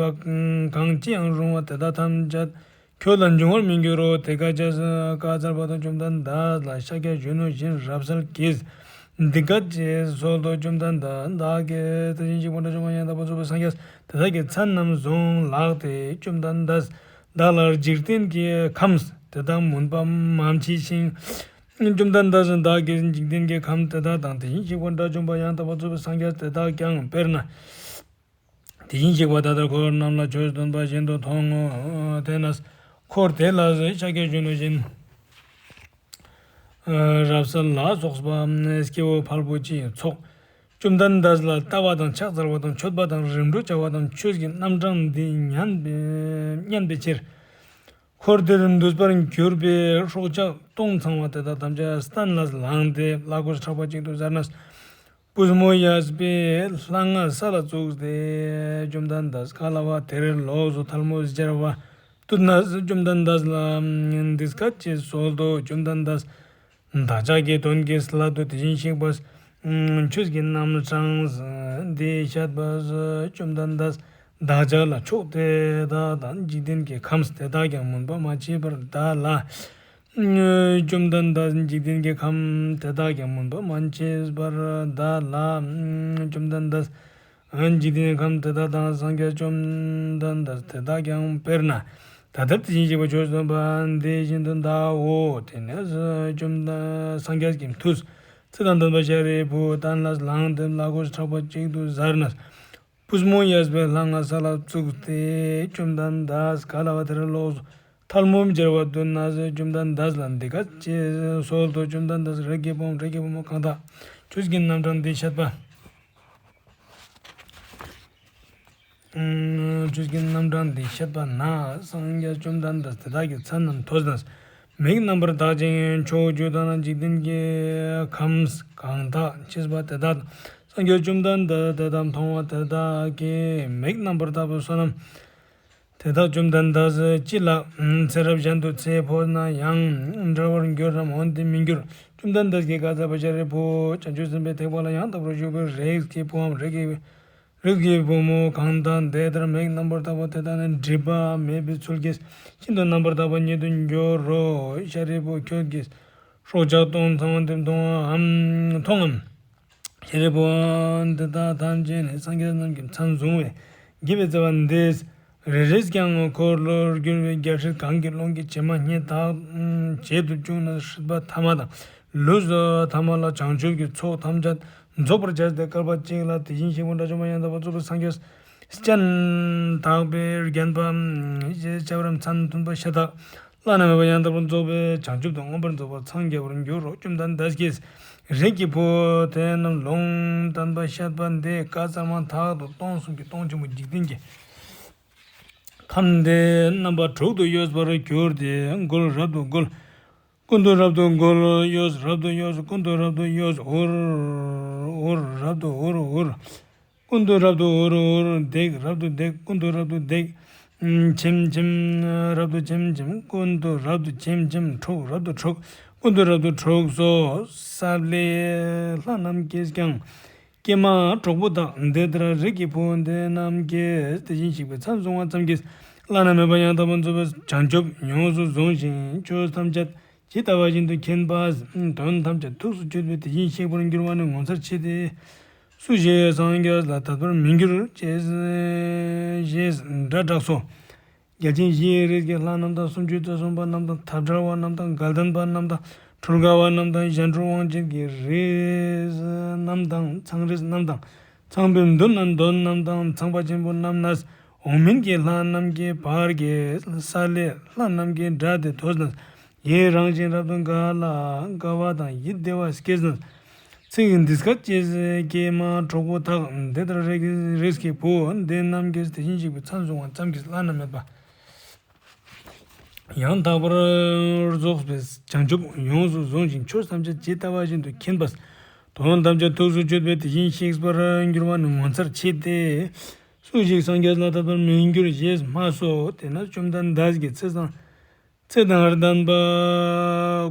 གང་ཅི་ཡང་རུང་བ་དེ་དག་ཐམས་ཅད་ཁྱོད་ལ་འབྱུང་བར་མི་འགྱུར་རོ། དེ་སྐད་ཅེས་བཀའ་སྩལ་པ་དང་། བཅོམ་ལྡན་འདས་ལ་ཤཱཀྱ་གཞོན་ནུ་བཞིན་རབ་གསལ་གྱིས་འདི་སྐད་ཅེས་གསོལ་ཏོ། བཅོམ་ལྡན་འདས་བདག་གིས་དེ་བཞིན་གཤེགས་པ་དགྲ་བཅོམ་པ་ཡང་དག་པར་རྫོགས་པའི་སངས་རྒྱས་དེ་དག་གི་མཚན་རྣམས་གཟུང་ལགས་ཏེ། བཅོམ་ལྡན་འདས་བདག་ལ་འཇིག་རྟེན་གྱི་ཁམས་དེ་དག་མུན་པ་མ་མཆིས་ཤིང་། བཅོམ་ལྡན་འདས་བདག་གིས་འཇིག་རྟེན་གྱི་ཁམས་དེ་དག་དང་། དེ་བཞིན་གཤེགས་པ་དགྲ་བཅོམ་པ་ཡང་དག་པར་རྫོགས་པའི་སངས་རྒྱས་དེ་དག་ཀྱང་། དཔེར་ན། དེ་བཞིན་གཤེགས་པ་ད་ལྟར་འཁོར་རྣམས་ལ་ཆོས་སྟོན་པ་བཞིན་དུ་མཐོང་ངོ་། དེས་ན་འཁོར་དེ་ལ་ཤཱཀྱ་གཞོན་ནུ་བཞིན་རབ་གསལ་ལ་སོགས་པ་སྐྱེ་བོ་ཕལ་པོ་ཆེའི་ཚོགས་བཅོམ་ལྡན་འདས་ལ་ལྟ་བ་དང་ཕྱག་འཚལ་བ་དང་མཆོད་པ་དང་རིམ་གྲོ་བྱ་བ་དང་ཆོས་ཀྱི་རྣམ་གྲངས་འདི་ཉན་པའི་ཉན་པའི་ཕྱིར། འཁོར་དེར་འདུས་པར་གྱུར་པའི་སྲོག་ཆགས་སྟོང་ཚང་བ་དེ་དག་ཐམས་ཅད་སྟན་ལ་ལངས་ཏེ་བླ་གོས་ཕྲག་པ་གཅིག་ཏུ་གཟར་ནས། པུས་མོ་གཡས་པས་ལྷ་ང་ས་ལ་བཙུགས་ཏེ། བཅོམ་ལྡན་འདས་ག་ལ་བ་དེར་ལོགས་སུ་ཐལ་མོ་སྦྱར་བ་བཏུད་ནས་བཅོམ་ལྡན་འདས་ལ་འདི་སྐད་ཅེས་གསོལ་ཏོ། བཅོམ་ལྡན་འདས། བདག་ཅག་གི་དོན་གྱི་སླད་དུ་དེ་བཞིན་གཤེགས་པས་ཆོས་ཀྱི་རྣམ་གྲངས་འདི་བཤད་པས། བཅོམ་ལྡན་འདས་བདག་ཅག་ལ་ཕྱོགས་དེ་དག་དང་འཇིག་རྟེན་གྱི་ཁམས་དེ་དག་ཀྱང་སྨོན་པ་མ་མཆིས་པར་བདག་ལ། བཅོམ་ལྡན་འདས། འཇིག་རྟེན་གྱི་ཁམས་དེ་དག་ཀྱང་སྨོན་པ་མ་མཆིས་པར་བདག་ལ། བཅོམ་ལྡན་འདས། འཇིག་རྟེན་ཁམས་དེ་དག་དང་སངས་རྒྱས་བཅོམ་ལྡན་འདས་དེ་དག་ཀྱང་། དཔེར་ན་ད་ལྟར་དེ་བཞིན་གཤེགས་པ་ཆོས་སྟོན་པ་འདི་བཞིན་དུ་གདའོ། དེ་ནས་བཅོམ་ལྡན་སངས་རྒྱས་ཀྱི་མཐུས་ཚེ་དང་ལྡན་པ་ཤཱ་རིའི་བུ་སྟན་ལ་ལངས་ཏེ་བླ་གོས་ཕྲག་པ་གཅིག་ཏུ་གཟར་ནས། པུས་མོ་གཡས་པས་ལྷ་ང་ས་ལ་བཙུགས་ཏེ། བཅོམ་ལྡན་འདས་ག་ལ་བ་དེར་ལོགས་སུ་ཐལ་མོ་སྦྱར་བ་བཏུད་ནས་བཅོམ་ལྡན་འདས་ལ་འདི་སྐད་ཅེས་གསོལ་ཏོ། བཅོམ་ལྡན་འདས། རིགས་ཀྱི་བུའམ་རིགས་ཀྱི་བུ་མོ་གང་དག་ཆོས་ཀྱི་རྣམ་གྲངས་འདི་བཤད་པ། ཆོས་ཀྱི་རྣམ་གྲངས་འདི་བཤད་པ་ན། སངས་རྒྱས་བཅོམ་ལྡན་འདས་དེ་དག་གི་མཚན་རྣམས་ཐོས་ནས་མིག་རྣམ་པར་དག་ཅིང་ཕྱོགས་བཅུ་དང་འཇིག་རྟེན་གྱི་ཁམས་གང་དག་མཆིས་པ་དེ་དག་དང་། སངས་རྒྱས་བཅོམ་ལྡན་འདས་དེ་དག་མཐོང་བ་དེ་དག་གིས་མིག་རྣམ་པར་དག་པའི་བསོད་ནམས་དེ་དག་བཅོམ་ལྡན་འདས་ཅི་ལ་ཚེ་རབས་གཞན་དུ་ཚེ་འཕོས་ན་ཡང་འབྲལ་བར་འགྱུར་རམ། འོན་ཏེ་མི་འགྱུར། བཅོམ་ལྡན་འདས་ཀྱིས་བཀའ་སྩལ་པ། ཤཱ་རིའི་བུ། བྱང་ཆུབ་སེམས་དཔའི་ཐེག་པ་ལ་ཡང་དག་པར་ཞུགས་པའི་རིགས་ཀྱི་བུའམ་རིགས་ཀྱི་རིགས་ཀྱི་བུ་མོ་གང་དག་འདི་ལྟར་མིག་རྣམ་པར་དག་པ་དེ་དག་ནི་སྒྲིབ་པ་མེད་པའི་ཚུལ་གྱིས་ཤིན་ཏུ་རྣམ་པར་དག་པ་ཉིད་དུ་འགྱུར་རོ། ཤཱ་རིའི་བུ། ཁྱོད་ཀྱིས་སྲོག་ཆགས་སྟོང་ཚང་བ་འདི་མཐོང་ངམ། མཐོང་ངམ། ཤཱ་རིའི་བུ། འདི་དག་ཐམས་ཅད་ནི་སངས་རྒྱས་རྣམས་ཀྱི་མཚན་བཟུང་བས་བགྱིས་པའི་བརྩེ་བ་འདི། རེ་རེས་ཀྱང་འཁོར་ལོར་གྱུར་པའི་རྒྱལ་སྲིད་གང་གི་ཀློང་གི་བྱེ་མ་སྙེད་དག་བྱེད་དུ་བཅུག་ནས་སྲིད་པ་ཐ་མ་དང་ལུས་ཐ་མ་ལ་བྱང་ཆུབ་ཀྱི་ཚོགས་ཐམས་ཅད་རྫོགས་པར་བྱས་ཏེ། བསྐལ་པ་གཅིག་ལ་དེ་བཞིན་གཤེགས་པ་དགྲ་བཅོམ་པ་ཡང་དག་པར་རྫོགས་པའི་སངས་རྒྱས་སྤྱན་དག་པས་བརྒྱན་པ་ཞེས་བྱ་བར་མཚན་མཐུན་པ་ཤ་སྟག་བླ་ན་མེད་པ་ཡང་དག་པར་རྫོགས་པའི་བྱང་ཆུབ་ཏུ་མངོན་པར་རྫོགས་པར་འཚང་རྒྱ་བར་འགྱུར་རོ། བཅོམ་ལྡན་འདས་ཀྱིས་རིགས་ཀྱི་བུ་དེ་རྣམས་ལུང་བསྟན་པ་བཤད་པ་འདི་བཀའ་སྩལ་མ་ཐག་ཏུ་སྟོང་གསུམ་གྱི་སྟོང་ཆེན་པོ་འཇིག་རྟེན་གྱི་ཁམས་འདི་རྣམ་པ་དྲུག་ཏུ་གཡོས་པར་གྱུར་ཏེ། འགུལ་རབ་ཏུ་འགུལ། ཀུན་ཏུ་རབ་ཏུ་འགུལ། གཡོས་རབ་ཏུ་གཡོས། ཀུན་ཏུ་རབ་ཏུ་གཡོས། འུར་འུར་རབ་ཏུ་འུར་འུར། ཀུན་ཏུ་རབ་ཏུ་འུར་འུར། བརྡེག་རབ་ཏུ་བརྡེག། ཀུན་ཏུ་རབ་ཏུ་བརྡེག། ཆེམ་ཆེམ་རབ་ཏུ་ཆེམ་ཆེམ། ཀུན་ཏུ་རབ་ཏུ་ཆེམ་ཆེམ། འཁྲུག་རབ་ཏུ་འཁྲུག། ཀུན་ཏུ་རབ་ཏུ་འཁྲུགས་སོ། ས་བླའི་ལྷ་རྣམས་ཀྱིས་ཀྱང་། ཀྱེ་མ་གྲོགས་པོ་དག། འདི་ལྟར་རིགས་ཀྱི་བུ་འདི་རྣམས་ཀྱིས་དེ་བཞིན་གཤེགས་པའི་མཚན་བཟུང་བ་ཙམ་གྱིས་བླ་ན་མེད་པ་ཡང་དག་པར་རྫོགས་པའི་བྱང་ཆུབ་ཡོངས་སུ་བཟུང་ཞིང་ཆོས་ཐམས་ཅད་ཇི་ལྟ་བ་བཞིན་དུ་མཁྱེན་པ། དོན་ཐམས་ཅད་ཐུགས་སུ་ཆུད་པའི་དེ་བཞིན་གཤེགས་པར་འགྱུར་བ་ནི་ངོ་མཚར་ཆེ་སྟེ། སུ་ཞིག་སངས་རྒྱས་ལ་དད་པར་མི་འགྱུར་ཅེས་ཞེས་སྒྲ་བསྒྲགས་སོ། རྒྱལ་ཆེན་བཞིའི་རིས་ཀྱི་ལྷ་རྣམས་དང་། སུམ་ཅུ་རྩ་གསུམ་པ་རྣམས་དང་། འཐབ་བྲལ་བ་རྣམས་དང་། དགའ་ལྡན་པ་རྣམས་དང་། འཁྲུལ་དགའ་བ་རྣམས་དང་། གཞན་འཁྲུལ་དབང་བྱེད་ཀྱི་རིས་རྣམས་དང་། ཚངས་རིས་རྣམས་དང་། ཚངས་པའི་མདུན་ན་འདོན་རྣམས་དང་། ཚངས་པ་ཆེན་པོ་རྣམས་ནས་འོག་མིན་གྱི་ལྷ་རྣམས་ཀྱི་བར་གྱི་ས་བླའི་ལྷ་རྣམས་ཀྱི་སྒྲ་དེ་ཐོས་ནས། ཡི་རངས་ཤིང་རབ་ཏུ་དགའ་ལ་དགའ་བ་དང་ཡིད་བདེ་བ་སྐྱེས་ནས། ཚིག་འདི་སྐད་ཅེས། ཀྱེ་མ་གྲོགས་པོ་དག། འདི་ལྟར་རིགས་རིགས་ཀྱི་བུ་འདི་རྣམས་ཀྱིས་དེ་བཞིན་གཤེགས་པའི་མཚན་བཟུང་བ་ཙམ་གྱིས་བླ་ན་མེད་པ་ཡང་དག་པར་རྫོགས་པའི་བྱང་ཆུབ་ཡོངས་སུ་བཟུང་ཞིང་ཆོས་ཐམས་ཅད་ཇི་ལྟ་བ་བཞིན་དུ་མཁྱེན་པ། དོན་ཐམས་ཅད་ཐུགས་སུ་ཆུད་པའི་དེ་བཞིན་གཤེགས་པར་འགྱུར་བ་ནི་ངོ་མཚར་ཆེ་སྟེ། སུ་ཞིག་སངས་རྒྱས་ལ་དད་པར་མི་འགྱུར་ཞེས་སྨྲས་སོ། དེས་ན་བཅོམ་ལྡན་འདས་ཀྱིས་ཚེ་དང་ཚེ་དང་ལྡན་པ་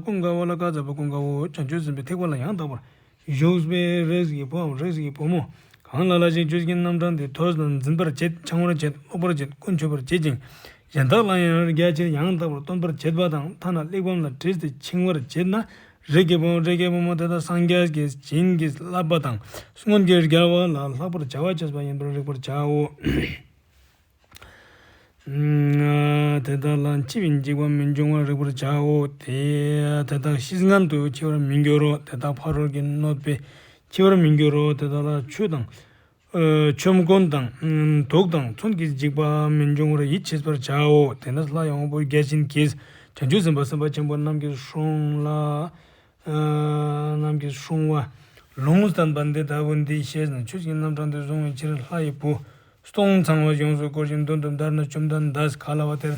ཀུན་དགའ་བོ་ལ་བཀའ་སྩལ་པ། ཀུན་དགའ་བོ། བྱང་ཆུབ་སེམས་དཔའི་ཐེག་པ་ལ་ཡང་དག་པར་ཞུགས་པའི་རིགས་ཀྱི་བུའམ་རིགས་ཀྱི་བུ་མོ་གང་ལ་ལ་ཞིག་ཆོས་ཀྱི་རྣམ་གྲངས་འདི་ཐོས་ལ་འཛིན་པར་བྱེད། འཆང་བར་བྱེད། ཀློག་པར་བྱེད། ཀུན་ཆུབ་པར་བྱེད་ཅིང་གཞན་དག་ལ་ཡང་རྒྱ་ཆེར་ཡང་དག་པར་སྟོན་པར་བྱེད་པ་དང་། ཐ་ན་གླེགས་བམ་ལ་བྲིས་ཏེ་འཆིང་བར་བྱེད་ན། རིགས་ཀྱི་བུ་རིགས་ཀྱི་བུ་མོ་དེ་དག་སངས་རྒྱས་ཀྱིས་བྱིན་གྱིས་བརླབས་པ་དང་སྔོན་གྱི་རྒྱལ་བ་ལ་ལྷག་པར་བྱ་བ་བྱས་པ་ཡིན་པར་རིག་པར་བྱའོ། དེ་དག་ལ་འཆི་བའི་འཇིགས་པ་མི་འབྱུང་བར་རིག་པར་བྱའོ། དེ་དེ་དག་ཤི་ངན་དུ་འཆི་བར་མི་འགྱུར་རོ། དེ་དག་ཕ་རོལ་གྱི་གནོད་པས་འཆི་བར་མི་འགྱུར་རོ། དེ་དག་ལ་ཆུ་དང་ ཆོམ་རྐུན་དང་། དུག་དང་མཚོན་གྱི་འཇིགས་པ་མི་འབྱུང་བར་ཡིད་ཆེས་པར་བྱའོ། དེ་ནས་ལྷ་ཡི་དབང་པོ་བརྒྱ་བྱིན་གྱིས་བྱང་ཆུབ་སེམས་དཔའ་སེམས་དཔའ་ཆེན་པོ་རྣམས་ཀྱི་སྲུང་ལ། རྣམས་ཀྱི་སྲུང་བ། ལུང་བསྟན་པ་འདི་ལྟ་བུ་འདི་ཤེས་ནས་ཆོས་ཀྱི་རྣམ་གྲངས་འདི་བཟུང་བའི་ཕྱིར་ལྷ་ཡི་བུ། སྟོང་ཚང་བ་ཡོངས་སུ་བསྐོར་ཞིང་མདུན་དུ་བདར་ནས་བཅོམ་ལྡན་འདས་ག་ལ་བ་དེར་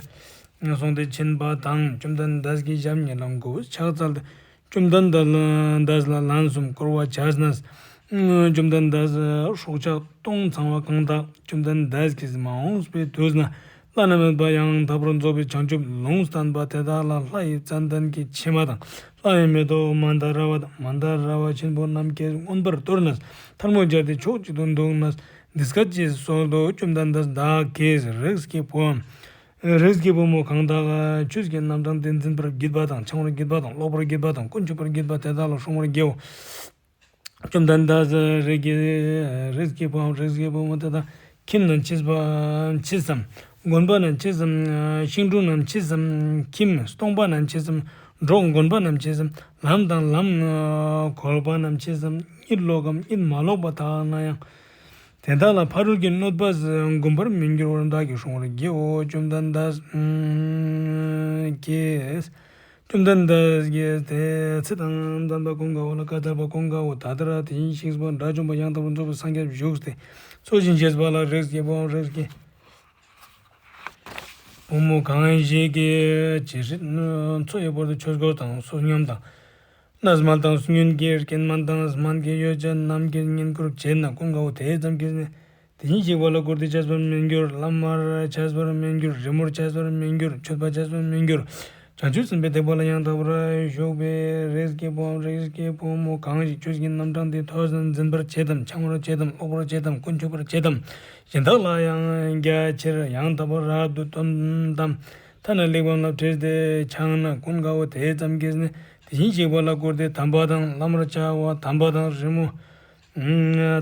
སོང་སྟེ་ཕྱིན་པ་དང་། བཅོམ་ལྡན་འདས་ཀྱི་ཞབས་གཉིས་ལ་མགོ་བོས་ཕྱག་འཚལ་ཏེ། བཅོམ་ལྡན་འདས་ལ་ལན་གསུམ་བསྐོར་བ་བྱས་ནས། བཅོམ་ལྡན་འདས་སྲོག་ཆགས་སྟོང་ཚང་བ་གང་དག་བཅོམ་ལྡན་འདས་ཀྱིས་མ་འོངས་པའི་དུས་ན་བླ་ན་མེད་པ་ཡང་དག་པར་རྫོགས་པའི་བྱང་ཆུབ་ལུང་བསྟན་པ་དེ་དག་ལ་ལྷ་ཡི་ཙན་དན་གྱི་ཕྱེ་མ་དང་། ལྷ་ཡི་མེ་ཏོག་མན་དཱ་ར་བ་དང་མན་དཱ་ར་བ་ཆེན་པོ་རྣམས་ཀྱིས་མངོན་པར་གཏོར་ནས་ཐལ་མོ་སྦྱར་ཏེ་ཕྱོགས་གཅིག་ཏུ་འདུག་ནས། འདི་སྐད་ཅེས་གསོལ་ཏོ། བཅོམ་ལྡན་འདས་བདག་གིས་རིགས་ཀྱི་བུའམ། རིགས་ཀྱི་བུ་མོ་གང་དག་ཆོས་ཀྱི་རྣམ་གྲངས་འདི་འཛིན་པར་བགྱིད་པ་དང་། འཆང་བར་བགྱིད་པ་དང་། ཀློག་པར་བགྱིད་པ་དང་། ཀུན་ཆུབ་པར་བགྱིད་པ་དེ་དག་ལ་སྲུང་བར་བགྱིའོ། བཅོམ་ལྡན་འདས་རིགས་ཀྱི་རིགས་ཀྱི་བུའམ་རིགས་ཀྱི་བུ་མོ་དེ་དག་ཁྱིམ་ན་མཆིས་པ་མཆིས་སམ། དགོན་པ་ན་མཆིས་སམ། ཤིང་དྲུང་ན་མཆིས་སམ། ཁྱིམ་སྟོང་པ་ན་མཆིས་སམ། འབྲོག་དགོན་པ་ན་མཆིས་སམ། ལམ་དང་ལམ་གོལ་པ་ན་མཆིས་སམ། གཉིད་ལོག་གམ་གཉིད་མ་ལོག་པ་དག་ན་ཡང་། དེ་དག་ལ་ཕ་རོལ་གྱི་གནོད་པ་འགུམ་པར་མི་འགྱུར་བར་བདག་གིས་སྲུང་བར་བགྱིའོ། བཅོམ་ལྡན་འདས་ཀྱིས། བཅོམ་ལྡན་འདས་ཀྱིས་དེ་ཚེ་དང་ལྡན་པ་ཀུན་དགའ་བོ་ལ་བཀའ་སྩལ་པ། ཀུན་དགའ་བོ་ད་ལྟར་དེ་བཞིན་གཤེགས་པ་དགྲ་བཅོམ་པ་ཡང་དག་པར་རྫོགས་པའི་སངས་རྒྱས་བཞུགས་ཏེ་འཚོ་ཞིང་གཞེས་པ་ལ། རིགས་ཀྱི་བུའམ་རིགས་ཀྱི་བུ་མོ་གང་ཞིག་གིས་ཇི་སྲིད་འཚོ་ཡི་བར་དུ་ཆོས་འཁོར་དང་བསོད་སྙོམས་དང་། གནས་མལ་དང་སྨྱུག་གི་རྐྱེན་མལ་དང་སྨན་གྱི་ཡོ་བྱད་རྣམས་ཀྱིས་བསྙེན་བཀུར་བྱས་ན། ཀུན་དགའ་བོ་དེ་ཙམ་གྱིས་ནི་དེ་བཞིན་གཤེགས་པ་ལ་བཀུར་སྟི་བྱས་པར་མི་འགྱུར། བླ་མར་བྱས་པར་མི་འགྱུར། རི་མོར་བྱས་པར་མི་འགྱུར། མཆོད་པ་བྱས་པར་མི་འགྱུར། བྱང་ཆུབ་སེམས་དཔའི་ཐེག་པ་ལ་ཡང་དག་པར་ཞུགས་པའི་རིགས་ཀྱི་བུའམ་རིགས་ཀྱི་བུ་མོ་གང་ཞིག་ཆོས་ཀྱི་རྣམ་གྲངས་འདི་ཐོས་དང་འཛིན་པར་བྱེད་དམ། འཆང་བར་བྱེད་དམ། ཀློག་པར་བྱེད་དམ། ཀུན་ཆུབ་པར་བྱེད་དམ། གཞན་དག་ལ་ཡང་རྒྱ་ཆེར་ཡང་དག་པར་རབ་ཏུ་སྟོན་ཏམ། ཐ་ན་གླེགས་བམ་ལ་བྲིས་ཏེ་འཆང་ན། ཀུན་དགའ་བོ་དེ་ཙམ་གྱིས་ནི་དེ་བཞིན་གཤེགས་པ་ལ་བཀུར་སྟི་དམ་པ་དང་། བླ་མར་བྱ་བ་དམ་པ་དང་། རི་མོ་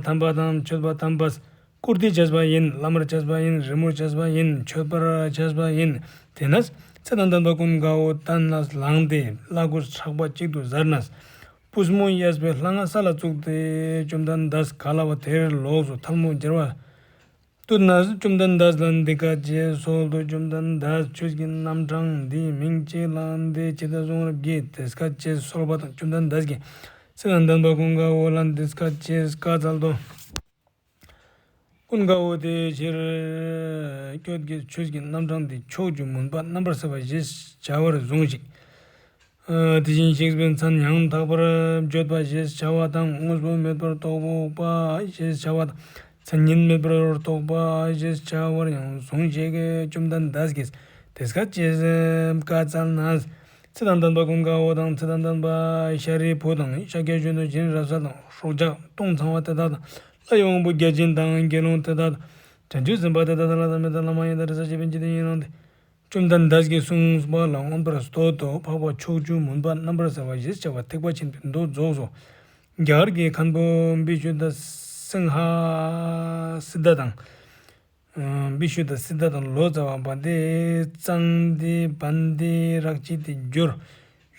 དམ་པ་དང་། མཆོད་པ་དམ་པ། བཀུར་སྟི་བྱས་པ་ཡིན། བླ་མར་བྱས་པ་ཡིན། རི་མོར་བྱས་པ་ཡིན། མཆོད་པར་བྱས་པ་ཡིན། དེས་ན་ཚེ་དང་ལྡན་པ་ཀུན་དགའ་བོ་གདན་ལ་ལངས་ཏེ་བླ་གོས་ཕྲག་པ་གཅིག་ཏུ་གཟར་ནས། པུས་མོ་གཡས་པའི་ལྷ་ང་ས་ལ་བཙུགས་ཏེ་བཅོམ་ལྡན་འདས་ག་ལ་བ་དེར་ལོགས་སུ་ཐལ་མོ་སྦྱར་བ་བཏུད་ནས། བཅོམ་ལྡན་འདས་ལ་འདི་སྐད་ཅེས་གསོལ་ཏོ། བཅོམ་ལྡན་འདས་ཆོས་ཀྱི་རྣམ་གྲངས་འདིའི་མིང་གཅིག་ལ་འདི་ཇི་ལྟར་གཟུང་བར་བགྱི། དེ་སྐད་ཅེས་གསོལ་པ་དང་། བཅོམ་ལྡན་འདས་ཀྱིས་ཚེ་དང་ལྡན་པ་ཀུན་དགའ་བོ་ལ་འདི་སྐད་ཅེས་བཀའ་སྩལ་ཏོ། ཀུན་དགའ་བོ་དེའི་ཕྱིར་ཁྱོད་ཀྱིས་ཆོས་ཀྱི་རྣམ་གྲངས་འདི་ཕྱོགས་བཅུའི་མུན་པ་རྣམ་པར་སེལ་བ་ཞེས་བྱ་བར་གཟུང་ཞིག། དེ་བཞིན་གཤེགས་པའི་མཚན་ཡང་དག་པར་བརྗོད་པ་ཞེས་བྱ་བ་དང་། དངོས་པོ་མེད་པར་རྟོགས་པ་ཞེས་བྱ་བ་དང་། མཚན་ཉིད་མེད་པར་རྟོགས་པ་ཞེས་བྱ་བར་ཡང་གཟུང་ཞིག། བཅོམ་ལྡན་འདས་ཀྱིས་དེ་སྐད་ཅེས་བཀའ་སྩལ་ན། ཚེ་དང་ལྡན་པ་ཀུན་དགའ་བོ་དང་། ཚེ་དང་ལྡན་པ་ཤཱ་རིའི་བུ་དང་། ཤཱཀྱ་གཞོན་ནུ་སྦྱིན་རབ་གསལ་དང་། སྲོག་ཆགས་སྟོང་ཚང་བ་དེ་དག་དང་། ལྷ་ཡི་དབང་པོ་བརྒྱ་བྱིན་དང་། དགེ་སློང་དེ་དག་དང་། བྱང་ཆུབ་སེམས་དཔའ་དེ་དག་དང་། ལྷ་དང་མི་དང་ལྷ་མ་ཡིན་དང་། དྲི་ཟ་བཅས་པའི་འཇིག་རྟེན་ཡན་ལག་སྟེ། བཅོམ་ལྡན་འདས་ཀྱིས་གསུངས་པ་ལ་མངོན་པར་བསྟོད་དོ། འཕགས་པ་ཕྱོགས་བཅུའི་མུན་པ་རྣམ་པར་སེལ་བ་ཞེས་བྱ་བ་ཐེག་པ་ཆེན་པོའི་མདོ་རྫོགས་སོ། རྒྱ་གར་གྱི་མཁན་པོ་བི་ཤུ་དྷ་སིང་ཧ་སིདྡྷ་དང་། བི་ཤུ་དྷ་སིདྡྷ་དང་ལོ་ཙཱ་བ་བན་དེ་ཙནྡྲ་བན་དེ་རཀྵི་ཏའི་འགྱུར་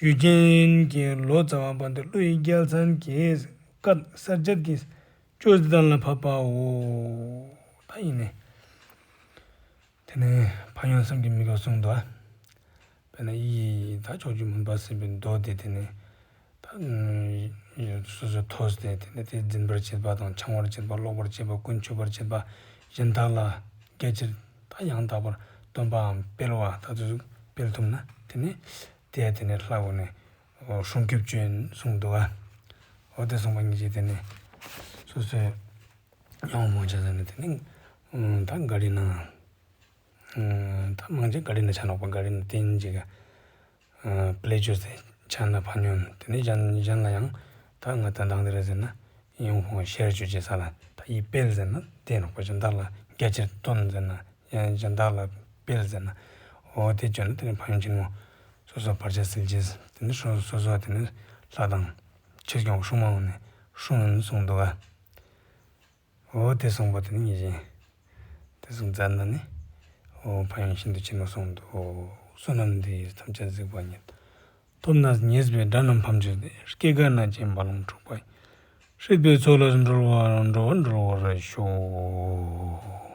ཡུལ་ཅན་གྱི་ལོ་ཙཱ་བ་བན་དེ་ཀླུ་ཡི་རྒྱལ་མཚན་གྱིས་སྐད་གསལ་བྱེད་ཀྱི་ཅོ་ཙི་དན་ལ་ཕབ་པའོ། ད་ཡིན་ནི། དེ་ནས་ཕན་ཡོན་གསུམ་གྱི་དམིགས་པ་གསུངས་འདུག། དཔེར་ན་ཡིད་ད་ཕྱོགས་བཅུའི་མུན་པ་སེལ་བའི་མདོ་དེ། དེ་ནས་ད་སོ་སོས་ཐོས་ཏེ། དེ་ནས་དེ་འཛིན་པར་བྱེད་པ་དང་། འཆང་བར་བྱེད་པ། ཀློག་པར་བྱེད་པ། ཀུན་ཆུབ་པར་བྱེད་པ། གཞན་དག་ལ་རྒྱ་ཆེར་ད་ཡང་དག་པར་སྟོན་པའམ་སྤེལ་བ། ད་དུ་སྤེལ་ཐུབ་ན་དེ་ནས་དེ་ཡང་དེ་ནས་ལྷ་དགོན་ནས་སྲུང་སྐྱོབ་བྱེད་གསུངས་འདུག་ག། འོ་དེ་གསུངས་པ་ཉིད་ཀྱིས་དེ་ནས་སོ་སོའི་ཡང་མོ་བྱ་ཟ་ནས་དེ་ནས་ད་ག་རི་ན། ད་མང་ཆེ་ག་རི་ན་ཆ་ནོག་པ། ག་རི་ན་དེ་ཉིད་ཀྱི་པླེ་ཇར་ཟེར་ཆ་ན་ཕན་ཡོན། དེ་ནས་གཞན་གཞན་ལ་ཡང་ད་ང་ད་དང་དེ་རེད་ཟེར་ན་ཡང་ཁོང་ཤེར་བཅུག་བྱེད་ས་ལ། ད་ཡིད་སྤེལ་ཟེར་ན་དེ་ནོག་པ། གཞན་དག་ལ་རྒྱ་ཆེར་སྟོན་ཟེར་ན། ཡང་གཞན་དག་ལ་སྤེལ་ཟེར་ན། འོ་དེ་བརྗོད་ན་དེ་ནས་ཕན་ཡོན་ཆེན་མོ། སོ་སོ་བར་ཆད་སེལ་བྱེད། དེ་ནས་སོ་སོ་སོ་དེ་ནས་ལྷ་དང་ཆོས་སྐྱོང་སྲུང་མ་འོང་ནས་སྲུང་ཡོན་གསུངས་འདུག་ག། འོ་དེ་གསུངས་པ་དེ་ནི་ངེས་ཅན། དེ་གསུངས་ཙ་ན་ནི། འོ་ཕན་ཡོན་ཤིན་ཏུ་ཆེན་པོ་གསུངས་འདུག། བསོད་ནམས་འདི་ཡིས་ཐམས་ཅད་གཟིགས་པ་ཉིད། ཐོབ་ནས་ཉེས་པའི་དགྲ་རྣམས་ཕམ་བྱས་ཏེ། སྐྱེ་རྒ་ན་འཆིའི་རྦ་ཀློང་འཁྲུགས་པ་ཡི། སྲིད་པའི་མཚོ་ལས་སྒྲོལ་བ་འགྲོ་བ་སྒྲོལ་བར་ཤོག།